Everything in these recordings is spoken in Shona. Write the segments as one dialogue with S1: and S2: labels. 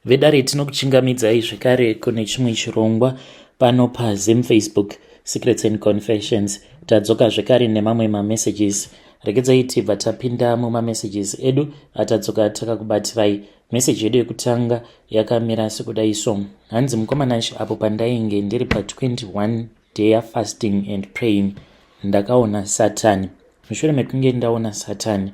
S1: Vedare, tinokuchingamidzai zvekare kune chimwe chirongwa pano paZim Facebook Secrets and Confessions. Tadzoka zvekare nemamwe mamessages. Regedzai tibva tapinda mumamessages edu atadzoka takakubatirai. Meseji yedu yekutanga yakamira sekudai so. Hanzi, "Mukomanashi, apo pandainge ndiri pa21 day fasting and praying, ndakaona Satani. Mushure mekunge ndaona Satani,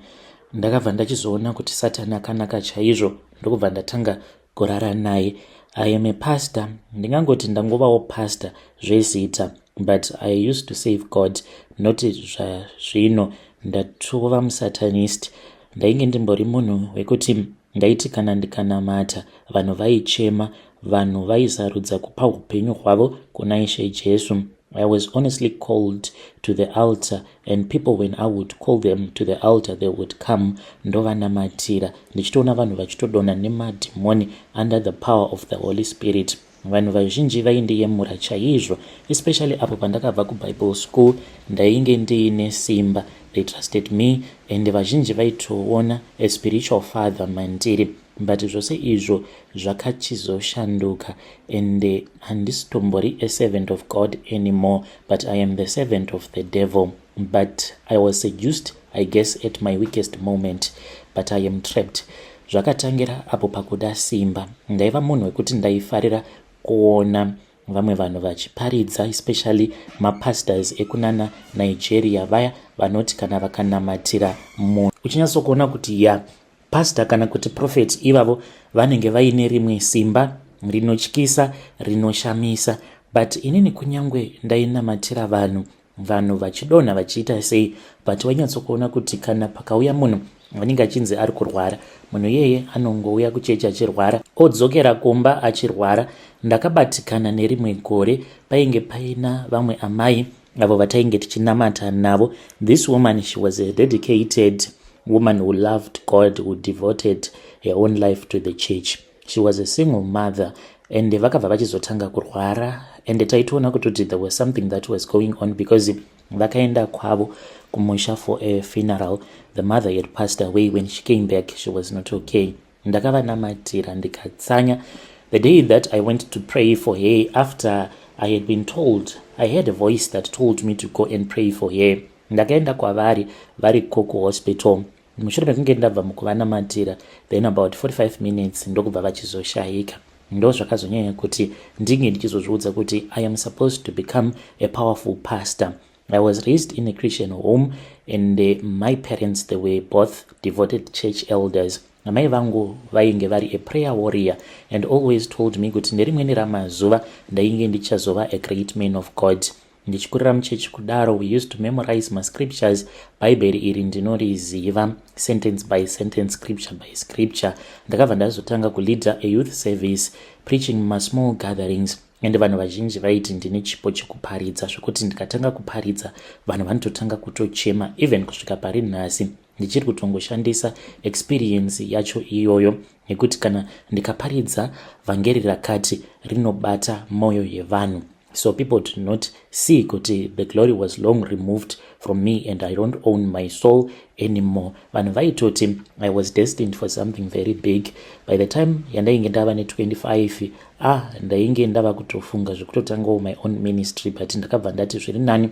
S1: ndakabva ndachizoona kuti Satani akanaka chaizvo, ndokubva ndatanga kurara naye. I am a pastor. Ndingangoti ndangovawo pastor zvezita, but I used to serve God, not zvazvino ndatova musatanist. Ndainge ndimbori munhu wekuti ndaiti kana ndikanamata, vanhu vaichema, vanhu vaisarudza kupa upenyu hwavo kuna Ishe Jesu. I was honestly called to the altar, and people, when I would call them to the altar, they would come, ndovanamatira, ndichitoona vanhu vachitodonha nemadhimoni under the power of the Holy Spirit. Vanhu vazhinji vaindiyemura chaizvo, especially apo pandakabva kuBible school. Ndainge ndiine simba. They trusted me, and vazhinji vaitoona a spiritual father mandiri. But zvose izvo zvakachizoshanduka, and handisitombori a servant of God anymore, but I am the servant of the devil. But I was seduced, I guess, at my weakest moment, but I am trapped. Zvakatangira apo pakuda simba. Ndaiva munhu wekuti ndaifarira kuona vamwe vanhu vachiparidza, especially mapastors ekunana Nigeria, vaya vanoti kana vakanamatira munhu, uchinyatsokuona kuti ya, pastor kana kuti prophet ivavo vanenge vaine rimwe simba rinotyisa, rinoshamisa. But inini, kunyange ndainamatira vanhu, vanhu vachidonha, vachiita sei, but wainyatsokuona kuti kana pakauya munhu anenge achinzi ari kurwara, munhu iyeye anongouya kuchechi achirwara, odzokera kumba achirwara. Ndakabatikana nerimwe gore. Painge paina vamwe amai avo vatainge tichinamata navo. This woman, she was a dedicated woman who loved God, who devoted her own life to the church. She was a single mother, and vakabva vachizotanga kurwara, and taitoona kutoti there was something that was going on, because vakaenda kwavo kumusha for a funeral. The mother had passed away. When she came back, she was not okay. Ndakavanamatira, ndikatsanya. The day that I went to pray for her, after I had been told, I had a voice that told me to go and pray for her, ndakaenda kwavari variko kuhospital. Mushure mekunge ndabva mukuvanamatira, then about 45 minutes ndokubva vachizoshayika. Ndo zvakazonyanya kuti ndinge ndichizozviudza kuti I am supposed to become a powerful pastor. I was raised in a Christian home, and my parents, they were both devoted church elders. Amai vangu vainge vari a prayer warrior and always told me kuti nerimweni ramazuva ndainge ndichazova a great man of God. Ndichikurira muchechi kudaro, we used to memorize mascriptures. Bhaibheri iri ndinoriziva sentence by sentence, scripture by scripture. Ndakabva ndazotanga kuleader a youth service, preaching masmall gatherings, and vanhu vazhinji vaiti ndine chipo chekuparidza, zvokuti ndikatanga kuparidza, vanhu vanototanga kutochema. Even kusvika pari nhasi ndichiri kutongoshandisa experience yacho iyoyo, nekuti kana ndikaparidza vhangeri rakati, rinobata mwoyo yevanhu. So people do not see kuti the glory was long removed from me and I don't own my soul anymore. Vanhu vaitoti I was destined for something very big. By the time yandainge ndava ne25, ah, ndainge ndava kutofunga zvekutotangawo my own ministry, but ndakabva ndati zviri nani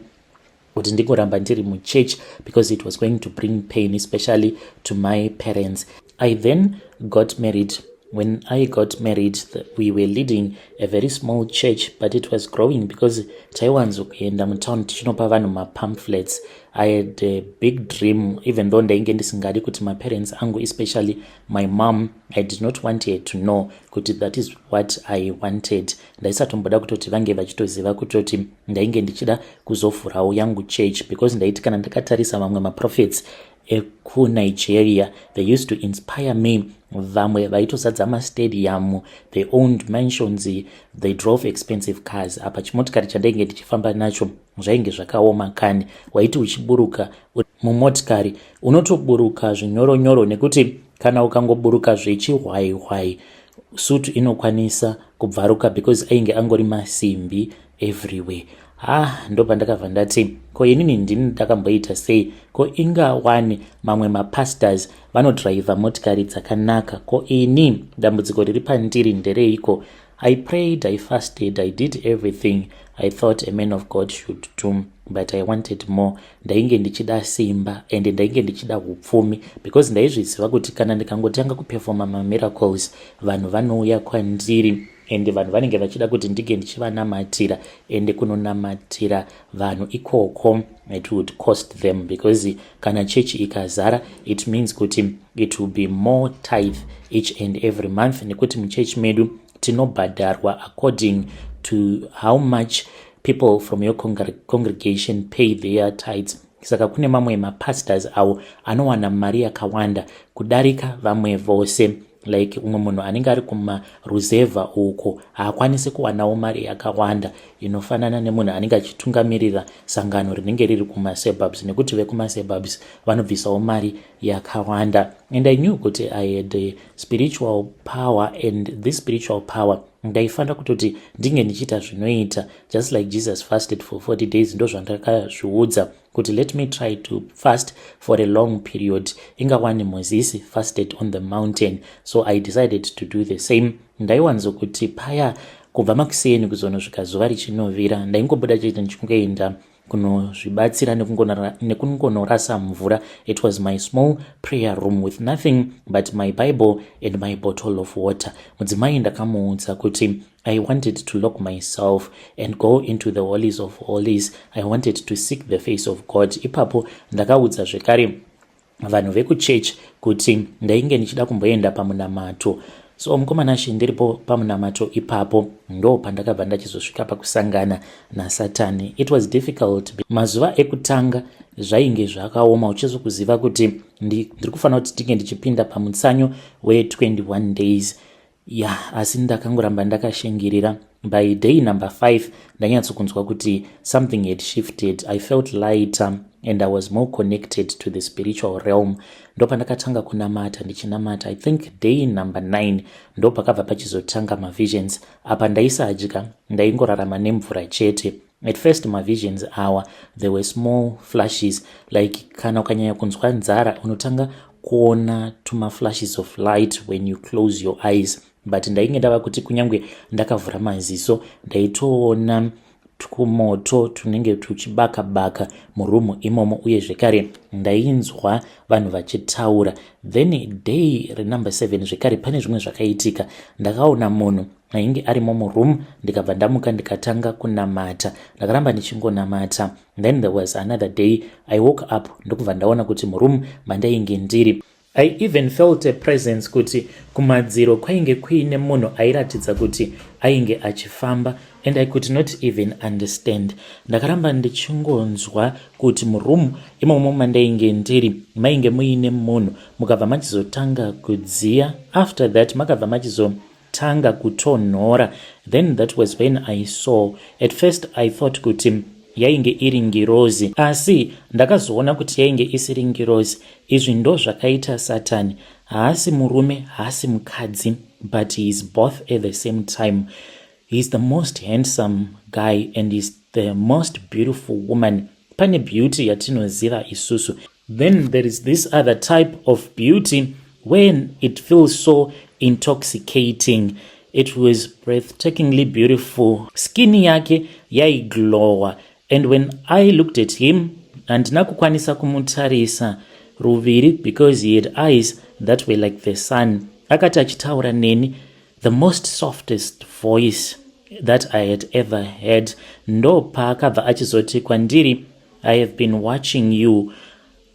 S1: kuti ndingoramba ndiri muchurch, because it was going to bring pain, especially to my parents. I then got married. When I got married, we were leading a very small church, but it was growing because taiwanzokuenda mutown tichinopa vanhu mapamphlets. I had a big dream, even though ndainge ndisingadi kuti maparents angu, especially my mom, I did not want her to know kuti that is what I wanted. Ndaisatomboda kutoti vange vachitoziva kutoti ndainge ndichida kuzovhurawo yangu church, because ndaiti kana ndakatarisa vamwe maprophets ekuNigeria, they used to inspire me. Vamwe vaitozadza mastadium, they owned mansions, they drove expensive cars. Apa chimotikari chandainge ndichifamba nacho zvainge zvakaoma kani. Waiti uchiburuka mumotikari, unotoburuka zvinyoronyoro, nekuti kana ukangoburuka zvechihwai hwai, sutu inokwanisa kubvaruka, because ainge angori masimbi everywhere. Ha, ndopandakabva ndati, ko inini ndini ndakamboita sei? Ko ingawani mamwe mapastors vanodhiraivha motikari dzakanaka, ko ini dambudziko riri pandiri ndereiko? I prayed, I fasted, I did everything I thought a man of God should do, but I wanted more. Ndainge ndichida simba and ndainge ndichida upfumi, because ndaizviziva kuti kana ndikangotanga kupefoma mamiracles, vanhu vanouya kwandiri and vanhu vanenge vachida kuti ndinge ndichivanamatira, and kunonamatira vanhu ikoko, it would cost them, because kana chechi ikazara, it means kuti it will be more tithe each and every month, nekuti muchechi medu tinobhadharwa according to how much people from your congregation pay their tithes. Saka kune mamwe mapastors avo anowana mari yakawanda kudarika vamwe vose. Like umwe munhu anenge ari kumaruzevha uko haakwanisi kuwanawo mari yakawanda inofanana nemunhu anenge achitungamirira sangano rinenge riri kumasuburbs, nekuti vekumasuburbs vanobvisawo mari yakawanda. And I knew kuti I had a spiritual power, and this spiritual power ndaifanira kutoti ndinge ndichiita zvinoita, just like Jesus fasted for 40 days. Ndo zvandakazviudza kuti let me try to fast for a long period. Ingawani Mozisi fasted on the mountain, so I decided to do the same. Ndaiwanzokuti paya kubva makuseni kuzonosvika zuva richinovira, ndaingobuda chete ndichingoenda kunozvibatsira nekungonorasa mvura. It was my small prayer room with nothing but my Bible and my bottle of water. Mudzimai ndakamuudza kuti I wanted to lock myself and go into the holies of holies. I wanted to seek the face of God. Ipapo ndakaudza zvekare vanhu vekuchechi kuti ndainge ndichida kumboenda pamunamato. So mukomana, ndiripo pamunamato ipapo, ndo pandakabva ndachizosvika pakusangana naSatani. It was difficult. Mazuva ekutanga zvainge zvakaoma, uchizokuziva kuti ndiri kufanira kuti ndinge ndichipinda pamutsanyo we21 days ya yeah, asi ndakangoramba ndakashingirira. By day number 5 ndanyatsokunzwa kuti something had shifted. I felt lighter and I was more connected to the spiritual realm. Ndo pandakatanga kunamata, ndichinamata. I think day number 9 ndo pakabva pachizotanga mavisions. Apa ndaisadya, ndaingorarama nemvura chete. At first mavisions awa, there were small flashes, like kana ukanyanya kunzwa nzara, unotanga kuona tumaflashes of light when you close your eyes. But ndainge ndava kuti kunyange ndakavhura maziso, ndaitoona tumoto tunenge tuchibaka baka murumu imomo, uye zvekare ndainzwa vanhu vachitaura. Then day renumber 7 zvekare pane zvimwe zvakaitika. Ndakaona munhu ainge arimo muroom, ndikabva ndamuka, ndikatanga kunamata. Ndakaramba ndichingonamata. Then there was another day I woke up, ndokubva ndaona kuti muroom mandainge ndiri, I even felt a presence, kuti kumadziro kwainge kuine munhu airatidza kuti ainge achifamba, and I could not even understand. Ndakaramba ndichingonzwa kuti muroom imomo mandainge ndiri mainge muine munhu. Mukabva machizotanga kudziya. After that makabva machizotanga kutonhora. Then that was when I saw. At first I thought kuti yainge iri ngirozi, asi ndakazoona kuti yainge isiri ngirozi. Izvi ndo zvakaita Satani. Haasi murume, haasi mukadzi, but he is both at the same time. He is the most handsome guy and is the most beautiful woman. Pane beauty yatinoziva isusu, then there is this other type of beauty when it feels so intoxicating. It was breathtakingly beautiful. Skin yake yaiglowa, and when I looked at him, handina kukwanisa kumutarisa ruviri because he had eyes that were like the sun. Akati achitaura neni, the most softest voice that I had ever heard, ndo paakabva achizoti kwandiri, "I have been watching you,"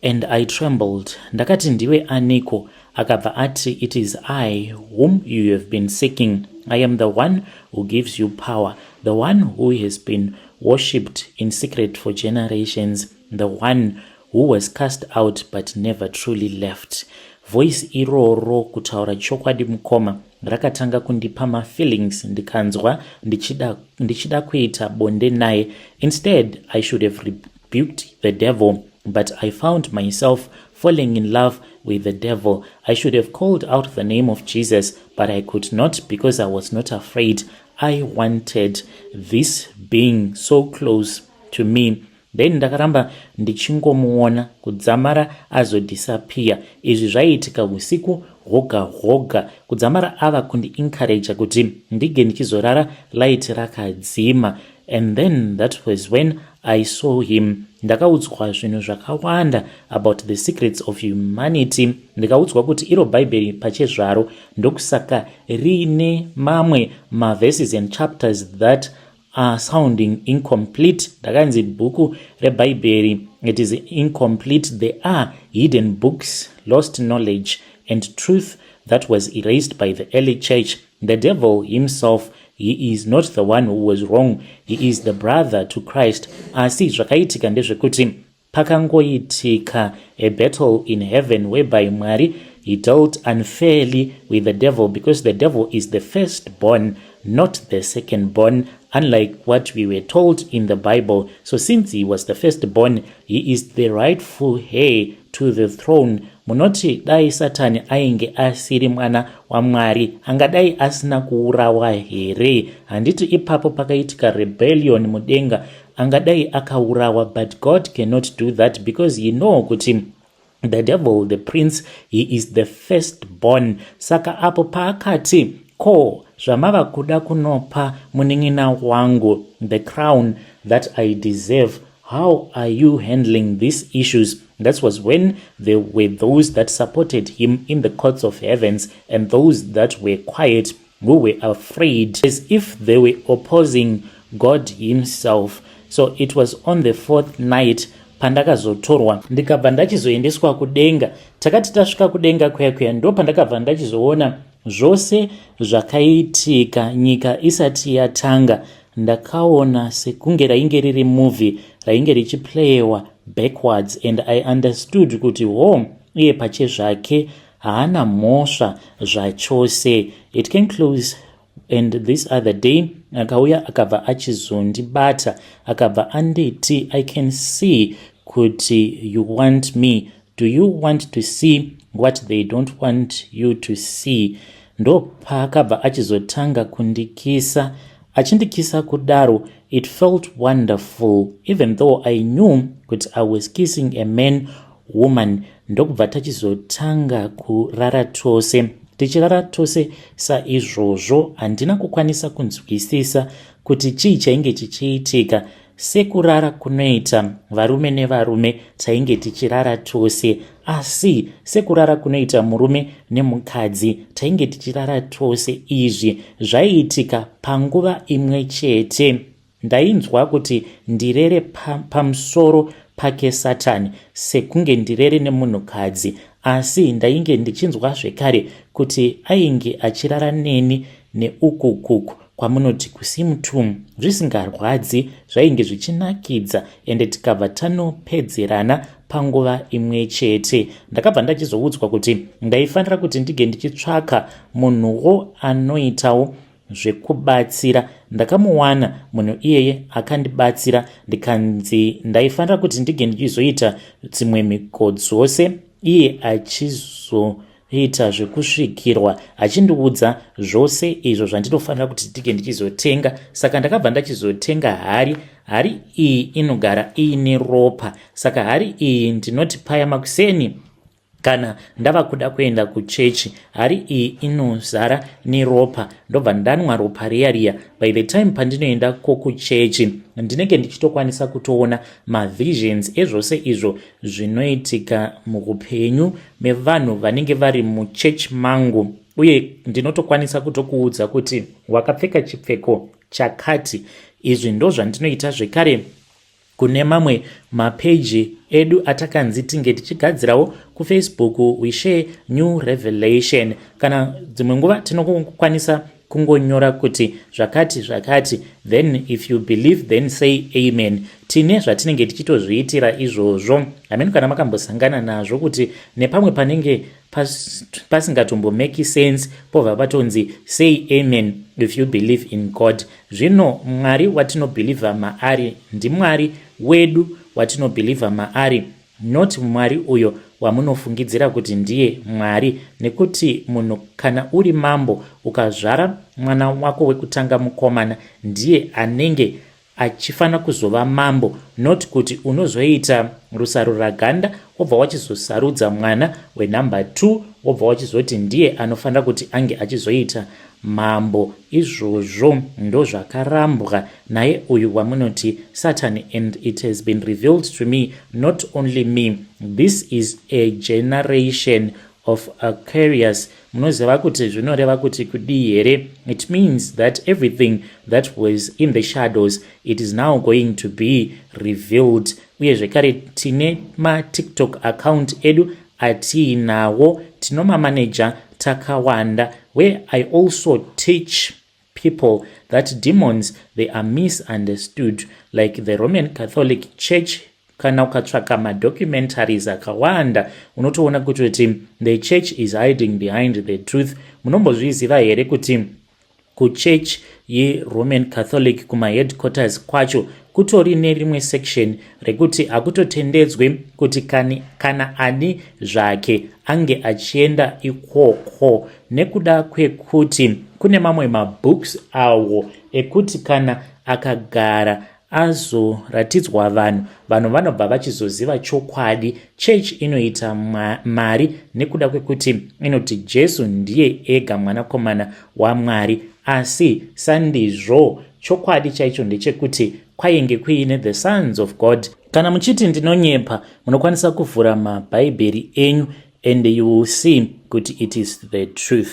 S1: and I trembled. Ndakati, "Ndiwe aniko?" Akabva ati, "It is I whom you have been seeking. I am the one who gives you power, the one who has been worshipped in secret for generations, the one who was cast out but never truly left." Voice iroro, kutaura chokwadi mukoma, rakatanga kundipa mafeelings, ndikanzwa ndichida, ndichida kuita bonde naye. Instead I should have rebuked the devil, but I found myself falling in love with the devil. I should have called out the name of Jesus, but I could not because I was not afraid. I wanted this being so close to me. Then ndakaramba ndichingomuona kudzamara azodisappear. Izvi zvaiitika usiku hwoga hwoga, kudzamara ava kundiencouraja kuti ndige ndichizorara light rakadzima. And then that was when I saw him. Ndakaudzwa zvinhu zvakawanda about the secrets of humanity. Ndikaudzwa kuti iro Bhaibheri pachezvaro, ndokusaka riine mamwe maverses and chapters that are sounding incomplete. Ndakanzi bhuku reBhaibheri, it is incomplete. There are hidden books, lost knowledge and truth that was erased by the early church. The devil himself, he is not the one who was wrong. He is the brother to Christ. Asi zvakaitika ndezvekuti pakangoitika a battle in heaven whereby Mwari, he dealt unfairly with the devil, because the devil is the first born, not the second born, unlike what we were told in the Bible. So since he was the first born, he is the rightful heir to the throne. Munoti dai Satani ainge asiri mwana waMwari, angadai asina kuurawa here? Handiti ipapo pakaitika rebellion mudenga, angadai akaurawa? But God cannot do that because he know kuti the devil, the prince, he is the first born. Saka apo paakati, "Ko zvamava kuda kunopa munin'ina wangu the crown that I deserve, how are you handling these issues?" That was when there were those that supported him in the courts of heavens and those that were quiet, who were afraid, as if they were opposing God himself. So it was on the fourth night pandakazotorwa, ndikabva ndachizoendeswa kudenga. Takati tasvika kudenga kuya kuya, ndo pandakabva ndachizoona zvose zvakaitika nyika isati yatanga. Ndakaona sekunge rainge riri movie rainge richiplayiwa backwards, and I understood kuti ho, iye pachezvake haana mhosva zvachose. It came close, and this other day akauya, akabva achizondibata, akabva anditi, "I can see kuti you want me. Do you want to see what they don't want you to see?" Ndopaakabva achizotanga kundikisa. Achindikisa kudaro, it felt wonderful, even though I knew kuti I was kissing a man woman. Ndokubva tachizotanga kurara tose. Tichirara tose saizvozvo, handina kukwanisa kunzwisisa kuti chii chainge chichiitika. Sekurara kunoita varume nevarume, tainge tichirara tose, asi sekurara kunoita murume nemukadzi, tainge tichirara tose. Izvi zvaiitika panguva imwe chete. Ndainzwa kuti ndirere pamusoro pake Satani, sekunge ndirere nemunhukadzi, asi ndainge ndichinzwa zvekare kuti ainge achirara neni neukukuku kwamunoti kusimutum, zvisingarwadzi, zvainge zvichinakidza, ende tikabva tanopedzerana panguva imwe chete. Ndakabva ndachizoudzwa kuti ndaifanira kuti ndige ndichitsvaka munhuwo anoitawo zvekubatsira. Ndakamuwana munhu iyeye akandibatsira, ndikanzi ndaifanira kuti ndige ndichizoita dzimwe mhiko dzose, iye achizoita zvekusvikirwa, achindiudza zvose izvo zvandinofanira kuti ndige ndichizotenga. Saka ndakabva ndachizotenga hari. Hari iyi inogara iine ropa. Saka hari iyi, ndinoti paya makuseni kana ndava kuda kuenda kuchechi, hari iyi inozara neropa, ndobva ndanwa ropa riya riya. By the time pandinoenda kokuchechi, ndinenge ndichitokwanisa kutoona mavisions ezvose izvo zvinoitika muupenyu mevanhu vanenge vari muchechi mangu, uye ndinotokwanisa kutokuudza kuti wakapfeka chipfeko chakati. Izvi ndo zvandinoita zvekare kune mamwe mapeji edu atakanzi tinge tichigadzirawo kuFacebook. We share new revelation. Kana dzimwe nguva tinokwanisa kungonyora kuti zvakati zvakati, then if you believe, then say amen. Tine zvatinenge tichitozviitira izvozvo. Hamene kana makambosangana nazvo kuti nepamwe panenge pasingatombomake sense, pobva patonzi, "Say amen if you believe in God." Zvino Mwari watinobhilivha maari ndiMwari wedu watinobhilivha maari, not Mwari uyo. wamunofungidzira kuti ndiye Mwari, nekuti munhu kana uri mambo ukazvara mwana wako wekutanga mukomana, ndiye anenge achifanira kuzova mambo, not kuti unozoita rusaruraganda wobva wachizosarudza mwana wenumber 2, wobva wachizoti ndiye anofanira kuti ange achizoita mambo. Izvozvo ndozvakarambwa naye uyu wamunoti Satan, and it has been revealed to me, not only me. This is a generation of Aquarius. Munoziva kuti zvinoreva kuti kudii here? It means that everything that was in the shadows, it is now going to be revealed. Uye zvekare tine maTikTok account edu atiinawo, tinomamaneja takawanda, where I also teach people that demons, they are misunderstood, like the Roman Catholic Church. Kana ukatsvaka madocumentaries akawanda, unotoona kuti the church is hiding behind the truth. Munombozviziva here kuti kuchurch yeRoman Catholic, kumaheadquarters kwacho, kutori nerimwe section rekuti hakutotendedzwe kuti kana ani zvake ange achienda ikoko, nekuda kwekuti kune mamwe mabooks awo ekuti kana akagara azoratidzwa vanhu, vanhu vanobva vachizoziva chokwadi? Chechi inoita mari nekuda kwekuti inoti Jesu ndiye ega mwanakomana waMwari, asi sandizvo. Chokwadi chaicho ndechekuti kwainge kuine the sons of God. Kana muchiti ndinonyepa, munokwanisa kuvhura mabhaibheri enyu and you will see kuti it is the truth.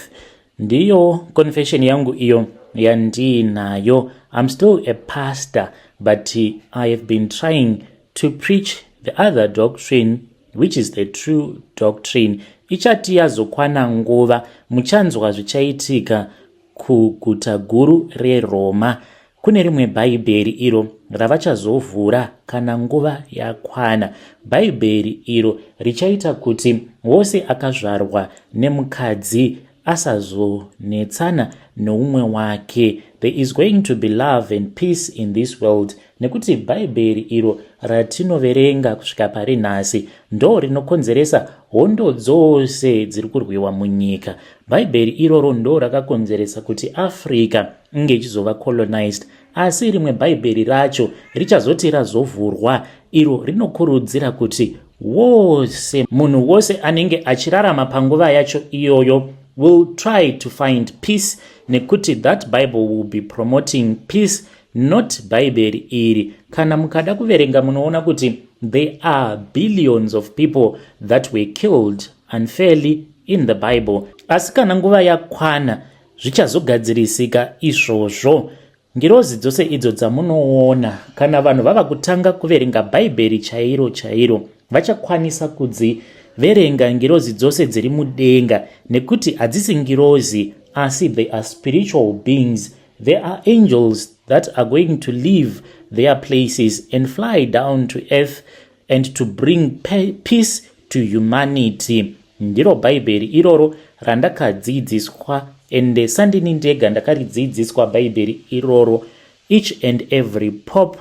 S1: Ndiyo confession yangu iyo yandiinayo. I'm still a pastor, but I have been trying to preach the other doctrine, which is the true doctrine. Ichati yazokwana nguva, muchanzwa zvichaitika kuguta guru reRoma. Kune rimwe bhaibheri iro ravachazovhura kana nguva yakwana, bhaibheri iro richaita kuti wose akazvarwa nemukadzi asazonetsana neumwe wake. There is going to be love and peace in this world, nekuti bhaibheri iro ratinoverenga kusvika pari nhasi ndo rinokonzeresa hondo dzose dziri kurwiwa munyika. Bhaibheri iroro ndo rakakonzeresa kuti Africa inge ichizova colonized, asi rimwe bhaibheri racho richazoti razovhurwa, iro rinokurudzira kuti wose munhu wose anenge achirarama panguva yacho iyoyo will try to find peace, nekuti that Bible will be promoting peace, not bhaibheri iri. Kana mukada kuverenga, munoona kuti there are billions of people that were killed unfairly in the Bible. Asi kana nguva yakwana, zvichazogadzirisika izvozvo. Ngirozi dzose idzo dzamunoona, kana vanhu vava kutanga kuverenga bhaibheri chairo chairo, vachakwanisa kudziverenga ngirozi dzose dziri mudenga, nekuti hadzisi ngirozi, asi they are spiritual beings. There are angels that are going to leave their places and fly down to earth and to bring peace to humanity. Ndiro bhaibheri iroro randakadzidziswa, ende sandini ndega ndakaridzidziswa bhaibheri iroro. Each and every pope,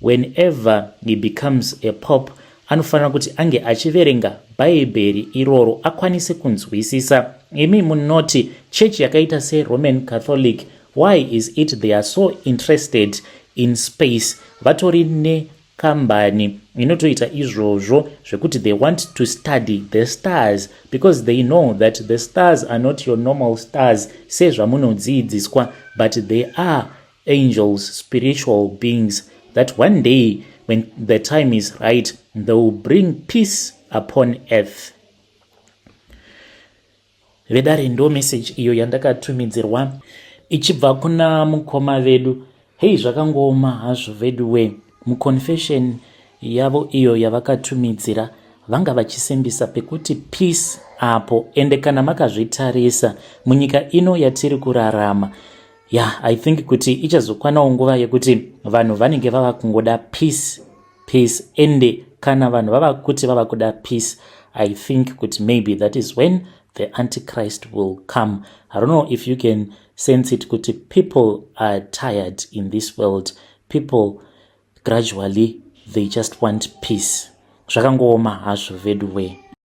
S1: whenever he becomes a pope, anofanira kuti ange achiverenga bhaibheri iroro akwanise kunzwisisa. Imi munoti chechi yakaita seRoman Catholic, why is it they are so interested in space? Vatori nekambani inotoita izvozvo zvekuti they want to study the stars, because they know that the stars are not your normal stars sezvamunodzidziswa, but they are angels, spiritual beings that one day, when the time is right, they will bring peace upon earth. Vedare, ndo message iyo yandakatumidzirwa ichibva kuna mukoma vedu. Hei, zvakangooma hazvo vedu we. Muconfession yavo iyo yavakatumidzira, vanga vachisimbisa pekuti peace apo. Ende kana makazvitarisa munyika ino yatiri kurarama, ya yeah, I think kuti ichazokwanawo nguva yekuti vanhu vanenge vava kungoda peace, peace. Ende kana vanhu vava kuti vava kuda peace, I think kuti maybe that is when the Antichrist will come. I don't know if you can sense it, kuti people are tired in this world. People gradually, they just want peace. Zvakangooma hazvo vedu we.